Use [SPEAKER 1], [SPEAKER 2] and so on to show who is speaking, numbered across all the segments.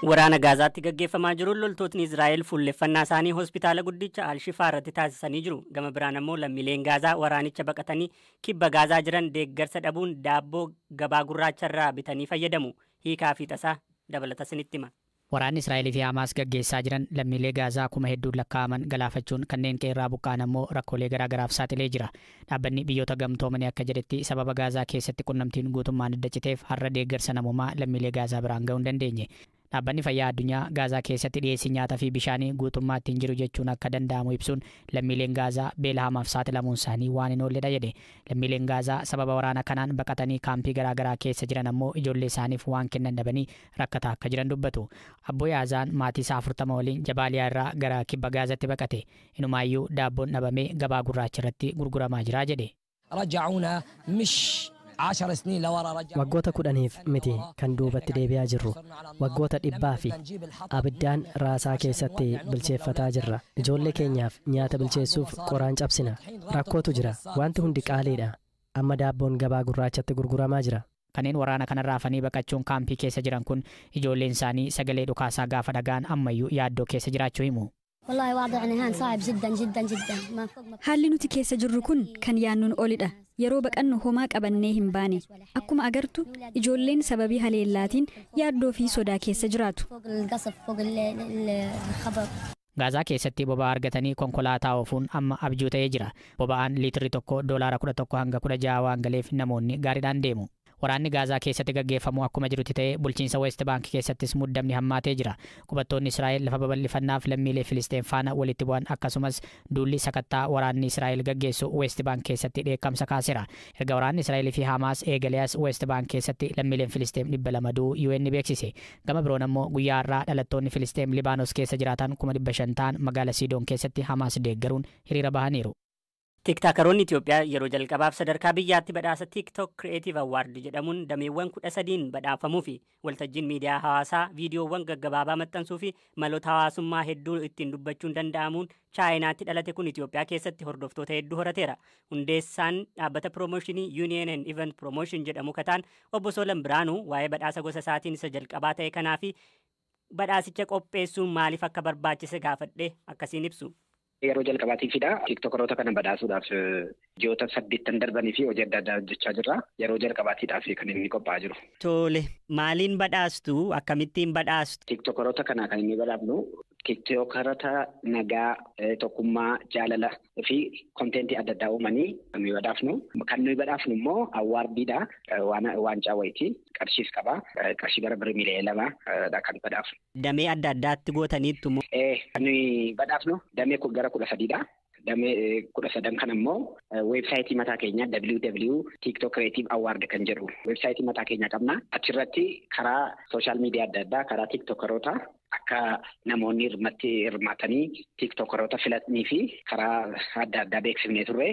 [SPEAKER 1] Waraana Gaazaatti gaggeeffamaa jiruun loltootni Israa'el fuulleffannaa isaanii hospitaala guddicha Al-Shifaa irratti taasisanii jiru. Gama biraan ammoo lammiileen Gaazaa waraanicha baqatanii kibba Gaazaa jiran deeggarsa dhabuun daabboo gabaa gurraacha irraa bitanii fayyadamu. Hiikaa fi tasaa dabalata isinitti hima.
[SPEAKER 2] Waraanni Israa'elii fi Hamaas gaggeessaa jiran lammiilee Gaazaa kuma hedduun lakkaa'aman galaafachuun kanneen qe'eerraa buqqa'an ammoo rakkoolee garaagaraaf saaxilee jira. Dhaabbanni Biyyoota Gamtoomanii akka jedhetti, sababa Gaazaa keessatti qunnamtiin guutummaan adda citeef har'a deeggarsa namoomaa lammiilee Gaazaa biraan ga'uu hin dandeenye. Dhaabbanni Fayyaa Addunyaa Gaazaa keessatti dhiyeessii nyaataa fi bishaanii guutummaatti hin jiru jechuun akka danda'amu ibsuun, lammiileen Gaazaa beela hamaaf saaxilamuun isaanii waan hin oolledha jedhe. Lammiileen Gaazaa sababa waraana kanaan baqatanii kaampii garaagaraa keessa jiran ammoo ijoollee isaaniif waan kennan dhabanii rakkataa akka jiran dubbatu. Abboo Yaazaan maatii isaa 40 waliin Jabaaliyaa irraa gara kibba Gaazaatti baqate. Inumaayyuu daabboon dhabamee gabaa gurraacha irratti gurguramaa jira jedhe.
[SPEAKER 3] رجعونا مش 10 سنين لورا رجعونا
[SPEAKER 4] Waggoota 10f miti kan duubatti deebi'aa jirru, waggoota dhibbaa fi abiddaan raasaa keessatti bilcheeffataa jirra. Ijoollee keenyaaf nyaata bilcheessuuf qoraan cabsina. Rakkootu jira. Wanti hundi qaaliidha. Amma daabboon gabaa gurraachatti gurguramaa jira.
[SPEAKER 2] Kanneen waraana kanarraa hafanii baqachuun kaampii keessa jiran kun ijoolleen isaanii sagalee dhukaasaa gaafa dhagaan ammayyuu yaaddoo keessa jiraachuu himu.
[SPEAKER 5] والله وضعنا هان صعب جدا جدا جدا ما فوق ما
[SPEAKER 6] Haalli nuti keessa jirru kun kan yaannuun olidha. Yeroo baqannu homaa qabannee hin baane. Akkuma agartu ijoolleen sababii haleellaatiin yaaddoo fi sodaa keessa jiraatu.
[SPEAKER 5] فوق القصف، فوق الخبر.
[SPEAKER 2] Gaazaa keessatti boba'aa argatanii konkolaataa oofuun amma abjuu ta'ee jira. Boba'aan liitirri tokko doolaara 11 hanga 16 waan galeef namoonni gaariidhaan deemu. Waraanni Gaazaa keessatti gaggeeffamu akkuma jirutti ta'ee, bulchiinsa West Bank keessattis muddamni hammaatee jira. Qubattoonni Israa'el lafa babal'ifannaaf lammiilee Filisteen faana walitti bu'an, akkasumas duulli sakattaa waraanni Israa'el gaggeessu West Bank keessatti dheekkamsa kaaseera. Erga waraanni Israa'el fi Hamaas eegalee as West Bank keessatti lammiileen Filisteen 200 du'uu UN beeksise. Gama biroon ammoo guyyaa har'aa dhalattoonni Filisteen Libaanos keessa jiraatan 500,000 ta'an magaala Siidoon keessatti Hamaas deeggaruun hiriira bahaniiru.
[SPEAKER 1] Tiktaakaroonni Itoophiyaa yeroo jalqabaaf sadarkaa biyyaatti badhaasa TikTok Creative Award jedhamuun dameewwan 13n badhaafamuu fi waltajjiin miidiyaa hawaasaa viidiyoowwan gaggabaabaa maxxansuu fi maloota hawaasummaa hedduu ittiin dubbachuun danda'amuun Chaayinaatti dhalate kun Itoophiyaa keessatti hordoftoota hedduu horateera. Hundeessaan dhaabbata piroomooshinii Union and Event Promotion jedhamu kataan obbo Soolan Biraanuu waa'ee badhaasa gosa isaatiin isa jalqabaa ta'e kanaa fi badhaasicha qopheessuun maaliif akka barbaachise gaafadhe akkasiin ibsu.
[SPEAKER 7] Yeroo jalqabaatiifidha. Tiktookaroota kana badhaasuudhaaf ji'oota 8 darbanii fi hojii adda addaa hojjechaa jirra. Yeroo jalqabaatiidhaaf kan inni qophaa'aa jiru.
[SPEAKER 1] Tole, maaliin badhaastu? Akkamittiin badhaastu?
[SPEAKER 7] Tiktookaroota kana kan inni badhaafnu tiktookaroota nagaa, tokkummaa, jaalala fi contentii adda addaa uumanii kan nuyi badhaafnu. Kan nuyi badhaafnu immoo awardiidha. Waan waancaa wayitii qarshiis qaba. Qarshii gara birrii miiliyoona 2 kan badhaafnu.
[SPEAKER 1] Damee adda addaatti gootaniittu moo?
[SPEAKER 7] Kan nuyi badhaafnu damee gara 13dha. Damee 13 kan immoo weebsaayitii mataa keenya www TikTok Creative Award kan jedhu weebsaayitii mataa keenya qabna. Achirratti karaa social media adda addaa, karaa tiktookaroota akka namoonni hirmatti hirmaatanii tiktookaroota filatanii fi karaa adda addaa beeksifnee turre.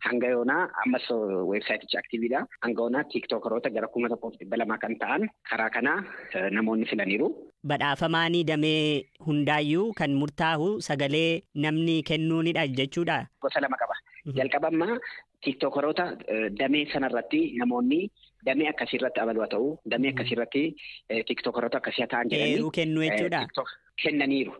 [SPEAKER 7] Hanga yoonaa ammas weebsaayitichi activeiidha. Hanga yoonaa tiktookaroota gara 1200 kan ta'an karaa kanaa namoonni filaniiru.
[SPEAKER 1] Badhaafamaanii damee hundaayyuu kan murtaa'u sagalee namni kennuunidha jechuudha.
[SPEAKER 7] Gosa lama qaba. Jalqaba ammaa tiktookaroota damee sanarratti namoonni damee akkasiirratti abaluu haa ta'u, damee akkasiirratti tiktookaroota akkasii haa ta'an jedhanii.
[SPEAKER 1] Eeruu kennu jechuudha.
[SPEAKER 7] Kennaniiru.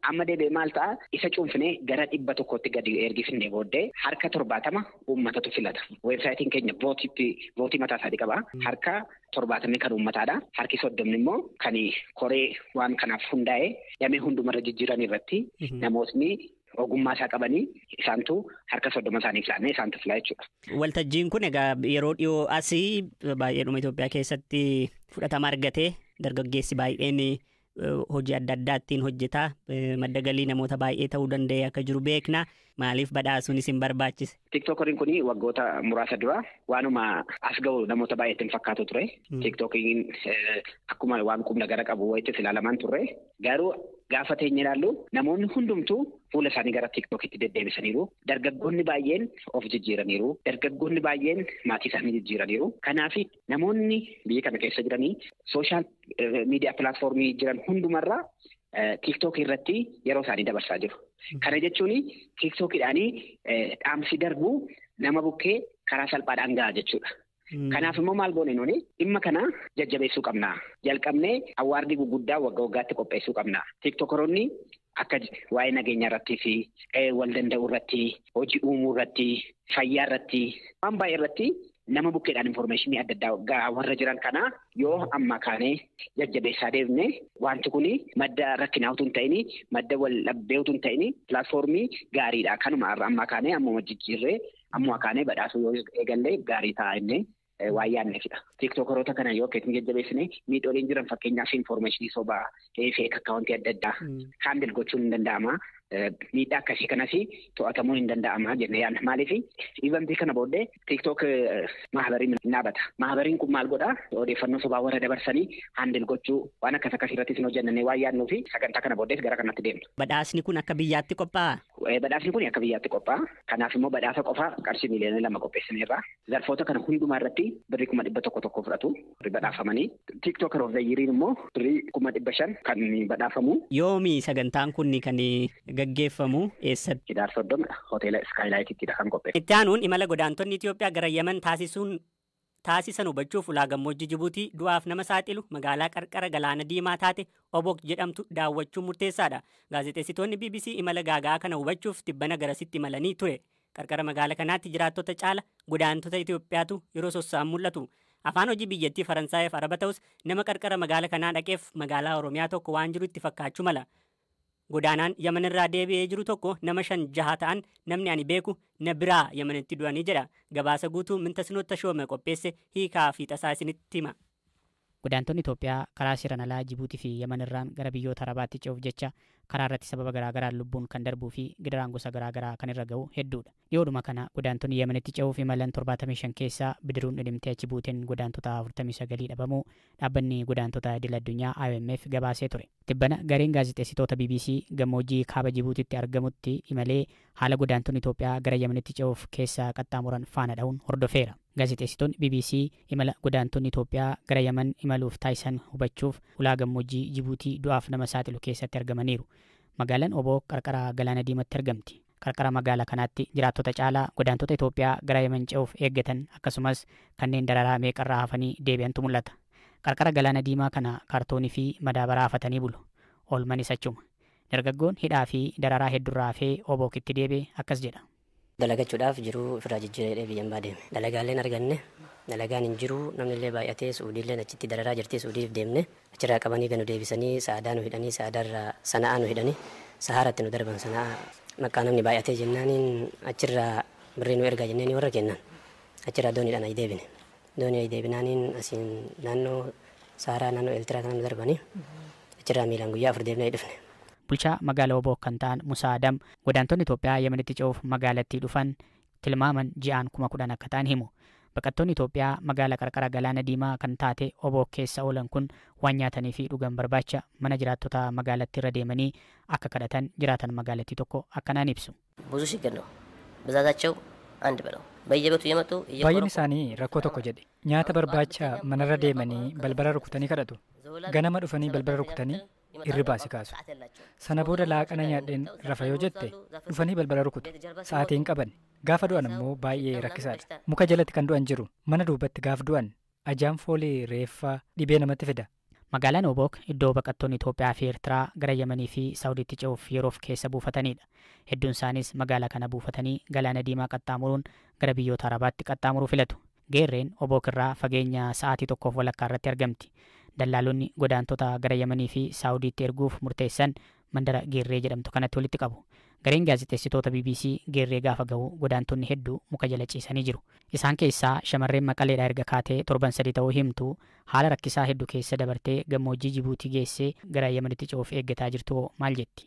[SPEAKER 7] Amma deebi'ee maal ta'a? Isa cuunfinee gara 100tti gadi ergifnee booddee harka 70 uummatatu filata. Weebsaayitiin keenya voteii mataa isaatii qaba. Harka 70 kan uummataadha. Harki 30 immoo kan koree waan kanaaf hundaa'e damee hundumarra jijjiiran irratti namootni ogummaa isaa qabanii isaantu harka 30 isaaniif laannee isaantu filaa jechuudha.
[SPEAKER 1] Waltajjiin kun egaa yeroo dhiyoo asii baay'eedhuma Itoophiyaa keessatti fudhatama argatee, dargaggeessi baay'een hojii adda addaa ittiin hojjetaa, madda galii namoota baay'ee ta'uu danda'e akka jiru beekna. Maaliif badhaasuun isin barbaachise?
[SPEAKER 7] Tiktokeriin kun waggoota muraasa dura waanuma as ga'u namoota baay'eetti hin fakkaatu ture. Tiktokiin akkuma waan qubna gara qabu wayittis ilaalamaan turre. Garuu gaafa teenye ilaallu namoonni hundumtuu fuula isaanii gara tiktookitti deddeebisaniiru. Dargaggoonni baay'een of jijjiiraniiru. Dargaggoonni baay'een maatii isaanii jijjiiraniiru. Kanaaf namoonni biyya kana keessa jiranii social media platformii jiran hundumarraa tiiktookii irratti yeroo isaanii dabarsaa jiru. Kana jechuun tiiktookiidhaanii dhaamsi darbu nama bukkee karaa salphaadhaan gaha jechuudha. Kanaaf immoo maal goone nuuni dhimma kana jajjabeessuu qabna. Jalqabnee awwaardii guguddaa waggaa waggaatti qopheessuu qabna. Tiktokoroonni akka waa'ee nageenya irratti fi wal danda'uu irratti, hojii uumuu irratti, fayyaa irratti, waan baay'ee irratti nama bukkeedhaan infoormeeshinii adda addaa warra jiran kana yoo amma kaanee jajjabeessaa deemne wanti kun madda rakkinaa utuu hin ta'in, madda wal dhabbee utuu hin ta'in pilaatfoormii gaariidha. Kanuma amma kaanee ammuma jijjiirree ammuma kaanee badhaasuu yoo eegallee gaarii ta'a innee waan yaadneefidha. Tiktokoroota kana yoo akkasiin jajjabeessine miidholiin jiran fakkeenyaaf infoormeeshinii sobaa, feek akkaawuntii adda addaa haandil gochuun hin danda'ama. Miidhaa akkasii kanas to'atamuun hin danda'ama jennee yaadna. Maaliif ivantii kana booddee TikTok mahabariin ni dhaabata. Mahabariin kun maal godhaa? Odeeffannoo sobaa warra dabarsanii haandil gochuu waan akkas akkasii irrattis hin hojjennee waan yaadnuu fi sagantaa kana booddees gara kanatti deemna.
[SPEAKER 1] Badhaasni kun akka biyyaatti qophaa'a?
[SPEAKER 7] Badhaasni kun akka biyyaatti qophaa'a. Kanaaf immoo badhaasa qofa qarshii 2 miiliyoona qopheessineerra. Zarfoota kana hundumaa irratti birrii 100,000 fudhatu badhaafamanii. TikToker of the year immoo birrii 500,000 kan badhaafamu.
[SPEAKER 1] Yoomi sagantaan kun kan gaggeeffamu eessatti?
[SPEAKER 7] Hidaar 30 hoteela Iskaayilaayitittidha kan qopheesse.
[SPEAKER 1] Itti aanuun imala godaantonni Itoophiyaa gara Yemen taasisan hubachuuf ulaa gammoojjii Jibuutii du'aaf nama saaxilu magaalaa qarqara galaana diimaa taate Obok jedhamtu daawwachuun murteessaadha. Gaazexeessitoonni BBC imala gaagaa kana hubachuuf tibbana garasitti imalanii ture. Qarqara magaalaa kanaatti jiraattota caala godaantota Itoophiyaatu yeroo sossa'an mul'atu. Afaan hojii biyyattii Faransaayif Araba ta'us nama qarqara magaalaa kanaa dhaqeef magaalaa Oromiyaa tokko waan jiru itti fakkaachuu mala. Godaanaan Yaman irraa deebi'ee jiru tokko nama shan jaha ta'an namni ani beeku na biraa Yamanitti du'anii jedha. Gabaasa guutuu Mintasinoota Tashoome qopheesse hiikaa fi tasaa isinitti hima.
[SPEAKER 2] Godaantonni Itoophiyaa karaa seeraan alaa Jibuutii fi Yaman irraan gara biyyoota Arabaatti ce'uuf jecha karaa irratti sababa garaagaraan lubbuun kan darbuu fi gidiraan gosa garaagaraa kan irra ga'u hedduudha. Dhiyoodhuma kana godaantonni Yamanitti ce'uuf imalan 75 keessaa bidiruun dhidhimtee achi buuteen godaantota 49 dhabamuu dhaabbanni godaantota idil addunyaa IOMF gabaasee ture. Tibbana gareen gaazexeessitoota BBC gammoojjii kaaba Jibuutitti argamutti imalee haala godaantonni Itoophiyaa gara Yamanitti ce'uuf keessa qaxxaamuran faana dha'uun hordofeera. Gaazexeessitoonni BBC imala godaantonni Itoophiyaa gara Yaman imaluuf taasisan hubachuuf ulaa gammoojjii Jibuutii du'aaf nama saaxilu keessatti argamaniiru. Magaalaan Oboo qarqara galaana diimaatti argamti. Qarqara magaalaa kanaatti jiraattota caalaa godaantota Itoophiyaa gara Yaman ce'uuf eeggatan akkasumas kanneen dararaa meeqarraa hafanii deebi'antu mul'ata. Qarqara galaana diimaa kana kaartoonii fi madaabaraa hafatanii bulu. Oolmanis achuma. Dargaggoon hidhaa fi dararaa hedduurraa hafee Obookitti deebi'e akkas jedha.
[SPEAKER 8] Dalagachuudhaaf jiruu ofirraa jijjiiree biyyan deeme. Dalagaaleen arganne, dalagaan hin jiru, namni illee baay'atee Suudiillee achitti dararaa jirti. Suudiif deemne, achirraa qabanii ganu deebisanii Sa'aadaa nu hidhanii, Sa'aadaarraa Sana'aa nu hidhanii, Saharatti nu darban. Sana'aa maqaa namni baay'atee jennaaniin achirraa birrii nu ergaa jenneeni warra kennan, achirraa dooniidhaan ayi deebine. Doonii ayi deebinaaniin asiin naannoo Saharaa, naannoo Eeltiraa kana nu darbanii, achirraa miilaan guyyaa 4 deemnee dhufne.
[SPEAKER 2] Bulchaa magaalaa Oboo kan ta'an Musaa Adam godaantonni Itoophiyaa Yemenitti ce'uuf magaalattii dhufan tilmaaman ji'aan 10,000 akka ta'an himu. Baqattoonni Itoophiyaa magaalaa qarqara galaana diimaa kan taate Oboo keessa oolan kun waan nyaatanii fi dhugan barbaacha mana jiraattota magaalattii irra deemanii akka kadhatan jiraatan magaalattii tokko akkanaan ibsu.
[SPEAKER 9] ብዙ ችግር ነው። ብዛታቸው አንድ ብለው በየቤቱ እየመጡ
[SPEAKER 10] Baay'een isaanii rakkoo tokko jedhe. Nyaata barbaacha manarra deemanii balbala rukutanii kadhatu. Ganama dhufanii balbala rukutanii irribaa si kaasu. Sana booda laaqana nyaadheen rafa yoo jette dhufanii balbala rukutu. Sa'aatii hin qaban. Gaafa du'an immoo baay'ee rakkisaadha. Muka jalatti kan du'an jiru. Mana duubatti gaaf du'an ajaan foolii reeffaa dhibee namatti fida.
[SPEAKER 2] Magaalaan Obook iddoo baqattoonni Itoophiyaa fi Eertiraa gara Yemanii fi Saawudiitti ce'uuf yeroof keessa buufatanidha. Hedduun isaanis magaalaa kana buufatanii galaana diimaa qaxxaamuruun gara biyyoota Arabaatti qaxxaamuruu filatu. Geerreen Obook irraa fageenya sa'aatii 1.5 irratti argamti. Dallaalonni godaantota gara Yemanii fi Saawudiitti erguuf murteessan mandara Geerree jedhamtu kanatti walitti qabu. Gareen gaazexeessitoota BBC Geerree gaafa gahu godaantonni hedduu muka jala ciisanii jiru. Isaan keessaa shamarreen Maqaleedhaa erga kaatee torban 3 ta'uu himtu haala rakkisaa hedduu keessa dabartee gammoojjii Jibuutii geessee gara Yemenitti ce'uuf eeggataa jirtu maal jetti?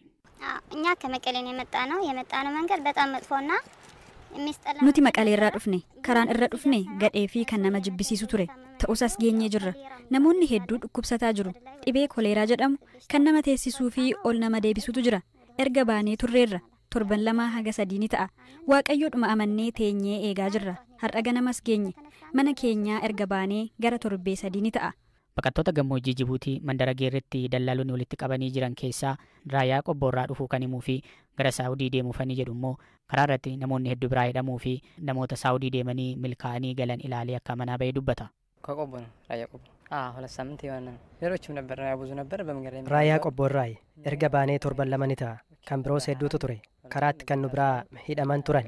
[SPEAKER 5] እኛ ከመቀሌ ነው የመጣነው። የመጣነው መንገድ በጣም መጥፎና የሚያስጠላ
[SPEAKER 6] Nuti Maqaleerraa dhufne. Karaan irra dhufne gadhee fi kan nama jibbisiisu ture. Ta'us as geenyee jirra. Namoonni hedduu dhukkubsataa jiru. Dhibee koleeraa jedhamu kan nama teessisuu fi ol nama deebisutu jira. Erga baanee turreerra. Torban 2 haga 3 ni ta'a. Waaqayyoodhuma amannee teenyee eegaa jirra. Har'a ganamas geenye. Mana keenyaa erga baanee gara torbee 3 ni ta'a.
[SPEAKER 2] Baqattoota gammoojjii Jibuutii mandara Geerretti dallaalonni walitti qabanii jiran keessaa Raayyaa Qobboorraa dhufuu kan himuu fi gara Saawudii deemuufanii jedhu immoo Karaa irratti namoonni hedduu biraa hidhamuu fi namoota Saawudii deemanii milkaa'anii galan ilaalee akka manaa bahee dubbata.
[SPEAKER 11] ከቆቦ ነው ራያ ቆቦ። አዎ ሁለት ሳምንት የሆነ ነው። ሌሎችም ነበር ብዙ ነበር በመንገድ ላይ
[SPEAKER 4] Raayyaa Qobboorraayi erga baanee torban lama ni ta'a. Kan biroos hedduutu ture. Karaatti kan nu biraa hidhaman turan.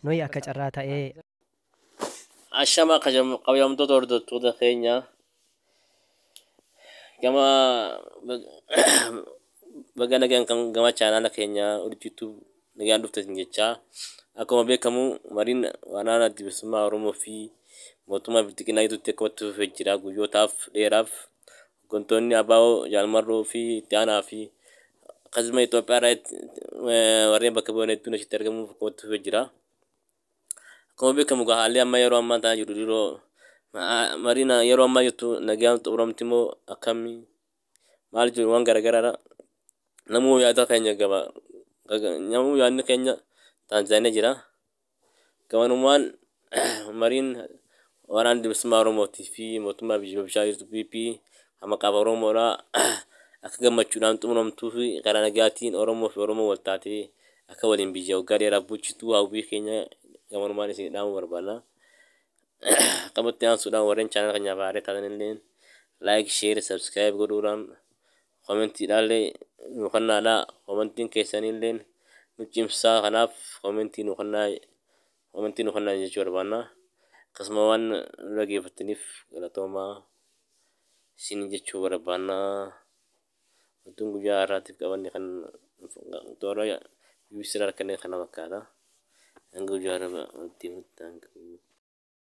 [SPEAKER 4] Nuyi akka carraa ta'ee
[SPEAKER 12] Ashama kabajamtoota hordoftoota keenya gama baga nagaan kan gama chaanaala keenya urjiituu nagaan dhuftan jechaa akkuma beekamu mariin waraana adda bilisummaa Oromoo fi mootummaa Bilxiginnaa gidduutti akka walitti fufee jira guyyootaaf dheeraaf hooggantoonni ABO Jaalmarroo fi itti aanaa fi akkasuma Itoophiyaa irraa warreen bakka bu'an hedduun achitti argamuuf akka walitti fufee jira. Akkuma beekamu egaa haalli amma yeroo ammaa ta'aa jiru yeroo mariin yeroo ammaa jirtu nagaan xumuramti moo akkamii maal jiru waan garaagaraadha. Namuu yaada keenya gaba namuu yaadni keenya Taanzaaniyaa jira. Gamanumaan mariin waraana bilisummaa Oromootii fi mootummaa biyya bishaa jirtu PP maqaaf Oromoodha. Akka gammachuudhaan xumuramtuu fi karaa nagaatiin Oromoo fi Oromoo wal taatee akka waliin biyya waggaa dheeraaf bulchitu hawwii keenya gamanumaan isin dhaamuu barbaadna. Qabatti aansuudhaan warreen chaanala keenyaaf haaraa taatan illee like, share, subscribe godhuudhaan koomentiidhaallee nu kennaadha. Koomentiin keessanillee nu cimsaa kanaaf koomentii nu kennaa koomentii nu kennaa jechuu barbaadna. Akkasuma waan nu dhaggeeffattaniif galatoomaa isin jechuu barbaadna. Oduun guyyaa har'aatiif qabanne kan toora BBC irraa arganne kana fakkaata. Hanga guyyaa har'aa walitti